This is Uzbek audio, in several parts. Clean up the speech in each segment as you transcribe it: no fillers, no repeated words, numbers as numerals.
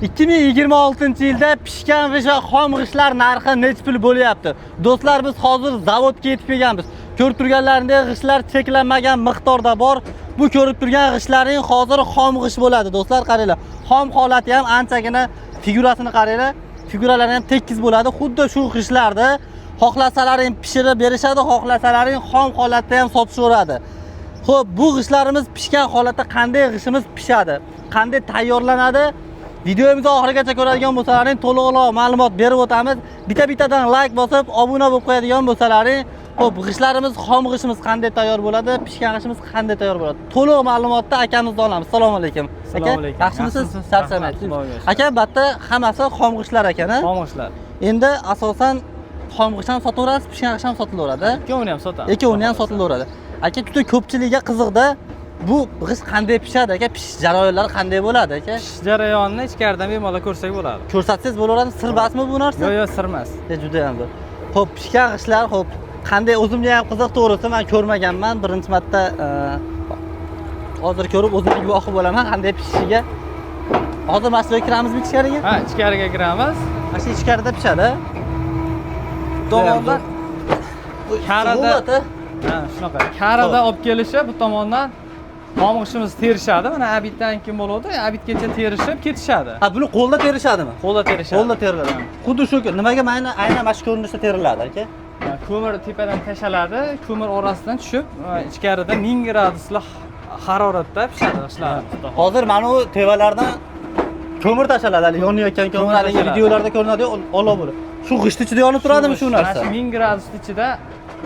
2026-yilda pishgan g'isht va xom g'ishtlar narxi nechi pul bo'lyapti? Do'stlar, biz hozir zavodga yetib kelganmiz. Ko'rib turganlaringizdek, g'ishtlar cheklanmagan miqdorda bor. Bu ko'rib turgan g'ishtlaring hozir xom g'isht bo'ladi. Do'stlar, qaranglar. Xom holati ham anchagina, figurasini qaranglar. Figuralari ham tekis bo'ladi. Xuddi shu g'ishtlarni xohlasalaring pishirib berishadi, xohlasalaring xom holatda ham sotishaveradi. Xo'p, bu g'ishtlarimiz pishgan holatda qanday g'ishtimiz pishadi? Qanday tayyorlanadi? Videomizni oxirigacha ko'radigan bo'lsalaring, to'liqroq ma'lumot berib o'tamiz. Bitta-bittadan like bosib, obuna bo'lib qo'yadigan bo'lsalaring, xo'p, g'ishtlarimiz, xom g'ishtimiz qanday tayyor bo'ladi, pishgan g'ishtimiz qanday tayyor bo'ladi? To'liq ma'lumotni akamizdan olamiz. Assalomu alaykum. Aka, Assalomu alaykum. yaxshimisiz? Yaxshimisiz? Charchamaysiz. Rahmat, Xudoga shukur. Aka, bu yerda hammasi xom g'ishtlar ekan, a? Xom g'ishtlar. Endi asosan xom g'isht ham sotaverasiz, pishgan g'isht ham sotilaveradi. Ikkovini ham sotamiz. Ikkovini ham sotilaveradi. Aka, juda ko'pchilikka qiziqda, bu g'isht qanday pishadi aka? Pishish jarayonlari qanday bo'ladi aka? Pish jarayonini ichkaridan bemalol ko'rsak bo'ladi. Ko'rsatsangiz bo'laveradi, sir emasmi bu narsa? Yo'q, yo'q, sir emas. Juda ham zo'r. Xo'p, pishgan g'ishtlar, xo'p, qanday, o'zimga ham qiziq, to'g'risi, men ko'rmaganman. Birinchi marta hozir ko'rib o'zim guvohi bo'laman qanday pishishiga. Hozir mana shu yerga kiramizmi ichkariga? Ha, ichkariga kiramiz. Mana shu ichkarida pishadi. Tomondan karada Karada ha, shunaqa. Karada olib kelishi, bu tomondan xom g'ishtimizni terishadi. Mana abitdan keyin bo'ladi, abitgacha terishib ketishadi. Ha, buni qo'lda terishadimi? Qo'lda terishadi. Qo'lda teriladi. Xuddi shu nimaga mana aynan mana shu ko'rinishda teriladi aka? Ha, ko'mir tepadan tashaladi, ko'mir orasidan tushib, ichkarida 1000 gradusli haroratda pishadi g'ishtlarimiz. Hozir mana u tevalardan ko'mir tashaladi, hali yonayotgan ko'mir Ko'mir haligi tashaladi. Videolarda ko'rinadi, olov bo'lib. Shu g'isht ichida yonib turadimi shu narsa? Mana shu 1000 gradusni ichida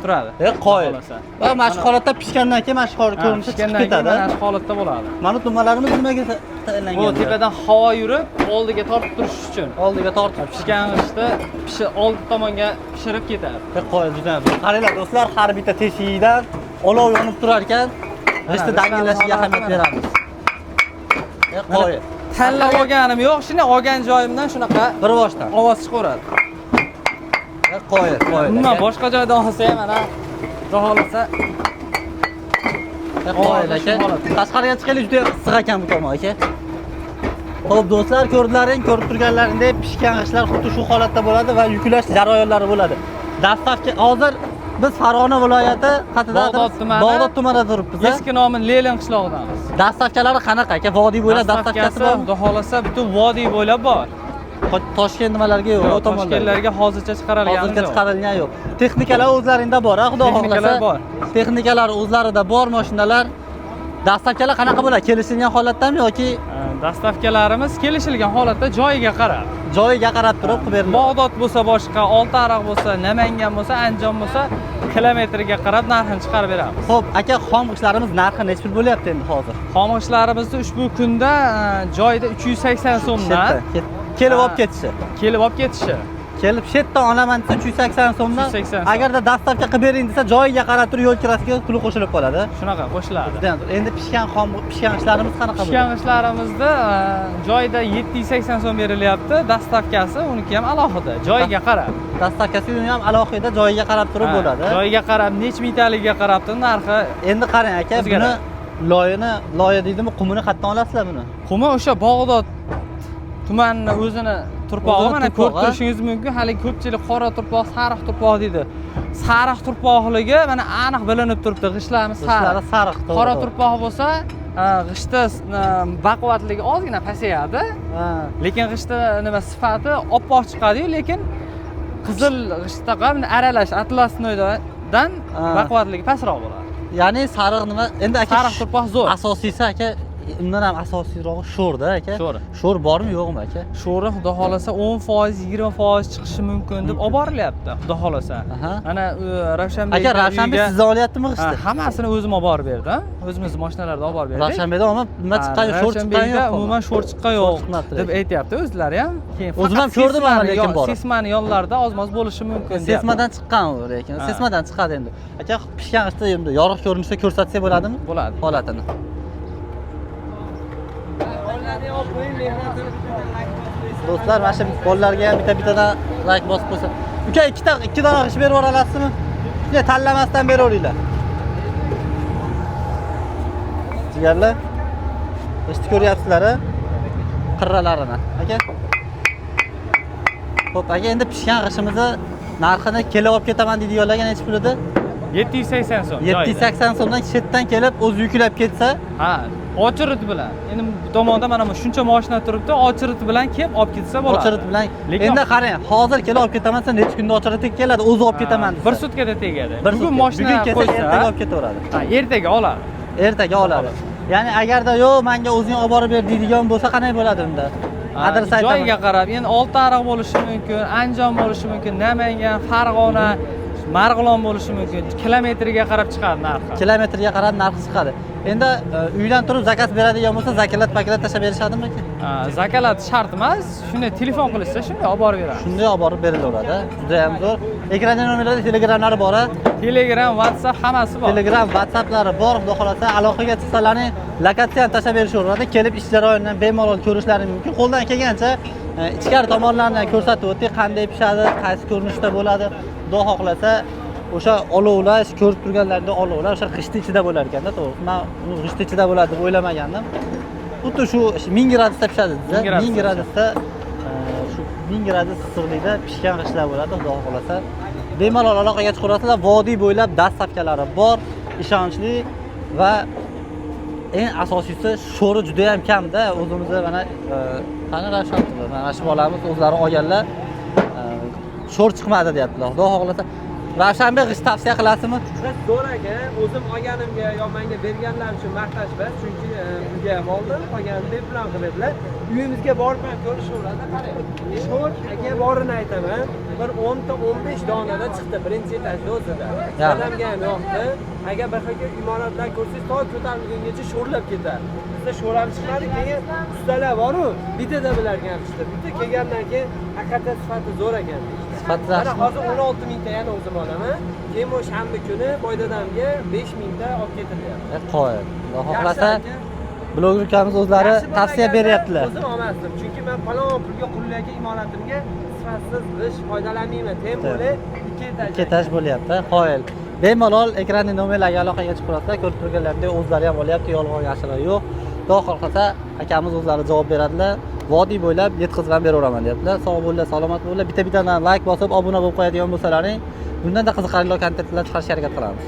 turadi. Qoyil. Xudo xohlasa. Va mana shu holatda pishgandan keyin mana shu Ha, ko'rinishda chiqib pishgandan keyin ketadi. mana shu holatda bo'ladi. Mana tumanlarimiz nimaga tayinlangan? Bu tepadan havo yurib, oldiga tortib turish uchun. Oldiga tortib Pishgan g'ishtni pishi oldi tomonga pishirib ketadi. Qoyil, juda ham. Qaranglar do'stlar, har bitta teshigidan olov yonib turar ekan. G'ishtni dangillashiga ahamiyat beramiz. Qoyil. Tanlab olganim yo'q, shuni olgan joyimdan shunaqa Bir boshdan. Ovoz chiqaveradi. Qoyil, qoyil. Umuman boshqa joydan olsa ham mana xudo xohlasa Qoyil aka. Tashqariga chiqaylik, juda issiq ekan bu tomon aka. Xo'p do'stlar, ko'rdilaring, ko'rib turganlaringdek pishgan g'ishtlar xuddi shu holatda bo'ladi va yuklash jarayonlari bo'ladi. Dastlabki hozir biz Farg'ona viloyati qayerda? Bag'dod tumani. Bag'dod tumanida turibmiz. Eski nomi Lenin qishlog'idamiz. Dastavkalari qanaqa aka? Vodiy bo'ylab dastavkasi bormi? Xudo xohlasa butun vodiy bo'ylab bor. Toshkent nimalarga yo'q, Yo'q, o tomonlarga. Toshkentlarga hozircha chiqarilgani Hozircha yo'q. chiqarilgan yo'q. Texnikalar o'zlaringda bor, ha, xudo xohlasa. Texnikalar bor. Texnikalar o'zlarida bor, mashinalar. Dastavkalar qanaqa bo'ladi? Kelishilgan holatdami yoki Dastavkalarimiz kelishilgan holatda, joyiga qarab. Joyiga qarab turib qilib beriladi? Bag'dod bo'lsa boshqa, Oltiariq bo'lsa, Namangan bo'lsa, Andijon bo'lsa, kilometrga qarab narxini chiqarib beramiz. Xo'p, aka, xom g'ishtlarimiz narxi necha pul bo'lyapti endi hozir? Xom g'ishtlarimizni ushbu kunda joyida 380 so'mdan Kelib olib ketishi. Kelib olib ketishi. Kelib shu yerdan olaman desa 380 so'mdan. 380 so'm. Agarda dastavka qilib bering desa, joyiga qarab turib yo'l kirasiga puli qo'shilib qoladi. Shunaqa qo'shiladi. Judayam zo'r. Endi pishgan xom pishgan g'ishtlarimiz qanaqa Pishgan bo'ladi? g'ishtlarimizda joyida 780 so'm berilyapti, dastavkasi uniki ham alohida, joyiga qarab. Dastavkasi uni ham alohida, joyiga qarab turib Ha, bo'ladi. Joyiga qarab, nech mingtaligiga qarab turib narxi Endi qarang aka, buni o'zgaradi. Loyini, loya deydimi, qumini qayerdan olasizlar buni? Qumi o'sha Bog'dod tumanini o'zini turpog'i, O'zini mana turpog'i. ko'rib turishingiz mumkin. Hali ko'pchilik qora turpoq, sariq turpoq deydi. Sariq turpoqligi mana aniq bilinib turibdi. G'ishtlarimiz G'ishlari sariq. Sariq, to'g'ri. Qora To'g'ri. turpoq bo'lsa, g'ishtda baquvvatligi ozgina pasayadi. Lekin g'ishtda nima sifati oppoq chiqadi-yu, lekin qizil g'ishtdaqa aralash атласной dan baquvvatligi pastroq bo'ladi. Ya'ni sariq nima? Endi aka, Sariq turpoq zo'r. Asosiysi aka, undan ham asosiyrog'i sho'rda aka. Sho'ri. Sho'r bormi, yo'qmi aka? Sho'ri xudo xohlasa 10%, 20% chiqishi mumkin deb olib borilyapti, xudo xohlasa. Mana Ravshanbek Aka, Ravshanbek uyiga sizdan olyaptimi Ha, g'ishtni? Hammasini o'zim olib borib berdim. O'zimiz mashinalarda olib borib berdik. Ravshanbekda umuman nima chiqqan yo'q, sho'r chiqqan Ravshanbekda yo'q. Umuman sho'r chiqqan Sho'r yo'q chiqmabdi deb lekin. Aytyapti o'zlari ham. Keyin O'zim ham faqat ko'rdim mana lekin borib. Sesmani yonlarida ozmoz bo'lishi mumkin deyapti. Sesmadan chiqqan u lekin. Ha. Sesmadan chiqadi endi. Aka, pishgan g'ishtni endi yorug' ko'rinishda ko'rsatsak bo'ladimi? Bo'ladi. Holatini. Do'stlar, mana shu bolalarga ham bitta-bittadan like bosib qo'ysa. Uka, ikkita ikki dona g'isht berib yubora olasizmi? Shunday tanlamasdan beraveringlar. Jigarlar, g'ishtni ko'ryapsizlar, a? Qirralarini. Aka. Xo'p, aka, endi pishgan g'ishimizni narxini kelib olib ketaman deydiganlarga nechi pul edi? 780 so'm. 780 so'mdan chetdan kelib o'zi yuklab ketsa, Ha, очередь bilan. Endi bu tomonda mana bu shuncha mashina turibdi, очередь bilan kelib olib ketsa bo'ladi. Очередь bilan. Lekin Endi qarang, hozir kelib olib ketaman desa, necha kunda очередь ga keladi, o'zi olib ketaman desa. Bir sutkada tegadi. Bir Bugun sutka. mashina Bugun kelsa qo'ysa, ertaga olib ketaveradi. Ha, ertaga oladi. Ertaga oladi. Ya'ni agarda yo'q, menga o'zing olib borib ber deydigan bo'lsa, qanday bo'ladi unda? Adres aytaman. Joyiga qarab, endi Oltiariq bo'lishi mumkin, Andijon bo'lishi mumkin, Namangan, Farg'ona, Marg'ilon bo'lishi mumkin. Kilometriga qarab chiqadi narxi. Kilometrga qarab narxi chiqadi. Endi uydan turib заказ beradigan bo'lsa, заказ paklat tashlab berishadimi aka? Ha, заказ shart emas, shunday telefon qilishsa, shunday olib borib beramiz. Shunday olib borib berilaveradi. Juda ham zo'r. Ekranda nomerlarda Telegramlari bor, a? Telegram, WhatsApp hammasi bor. Telegram, WhatsApplari bor. Xudo xolasa aloqaga chiqsalaring, lokatsiya ham tashlab berishaveradi. Kelib ish jarayonini bemalol ko'rishlari mumkin. Qo'ldan kelgancha ichkari tomonlarini ham ko'rsatib o'tdik, qanday pishadi, qaysi ko'rinishda bo'ladi. Xudo xohlasa o'sha olovlar, ko'rib turganlaringda olovlar o'sha g'ishtni ichida bo'lar ekanda, to'g'risi. Men uni g'ishtni ichida bo'ladi deb o'ylamagandim. Xuddi shu 1000 gradusda pishadi desa, 1000 gradusda 1000 gradusda, shu 1000 gradus issiqlikda pishgan g'ishtlar bo'ladi, Xudo xohlasa. Bemalol aloqaga chiqaverasizlar. Vodiy bo'ylab доставка lari bor, ishonchli va eng asosiysi sho'ri juda ham kamda. O'zimizni mana qani Ravshan, mana shu bolamiz o'zlari olganlar, sho'r chiqmadi deyaptilar. Xudo xohlasa Ravshanbek g'isht tavsiya qilasizmi? Zo'r aka, o'zim olganimga yo menga berganlar uchun maqtash emas, chunki pulga ham oldim, qolganini bepul ham qiladilar. Uyimizga borib ham ko'rishaveradi, qarang. Sho'r aka borini aytaman, bir 10 ta 15 donada chiqdi birinchi etajda o'zida. Odamga ham yoqdi. Agar bir xil imoratlar ko'rsangiz, to ko'tarilgungacha sho'rlab ketadi. Bizda sho'r ham chiqmadi, keyin ustalar boru, bittada bularga ham chiqdi. Bitta kelgandan keyin haqiqatan sifati zo'r ekan deyishdi. Sifati Mana yaxshimi? hozir 16 mingta yana o'zim olaman. Keyin bu shanba kuni boydadamga 5 mingta olib ketilyapti. Qoyil. Xudo xohlasa Yaxshi aka. bloger ukamiz o'zlari Yaxshi tavsiya bo'lmaganda beryaptilar. O'zim olmasdim, chunki men falon pulga qurilayotgan imoratimga sifatsiz g'isht foydalanmayman. Tem bo'lib 2 etaj. Ikki etaj bo'lyapti. Qoyil. Bemalol ekranda nomerlarga aloqaga chiqib turasizlar. Ko'rib turganlaringdek o'zlari ham olyapti, yolg'on yashirin yo'q. Xudo xohlasa akamiz o'zlari javob beradilar. Vodiy bo'ylab yetkazib ham beraveraman deyaptilar. Sog' bo'linglar, salomat bo'linglar. Bitta-bittadan like bosib, obuna bo'lib qo'yadigan bo'lsalaring, bundan-da qiziqarli kontentlar chiqarishga harakat qilamiz.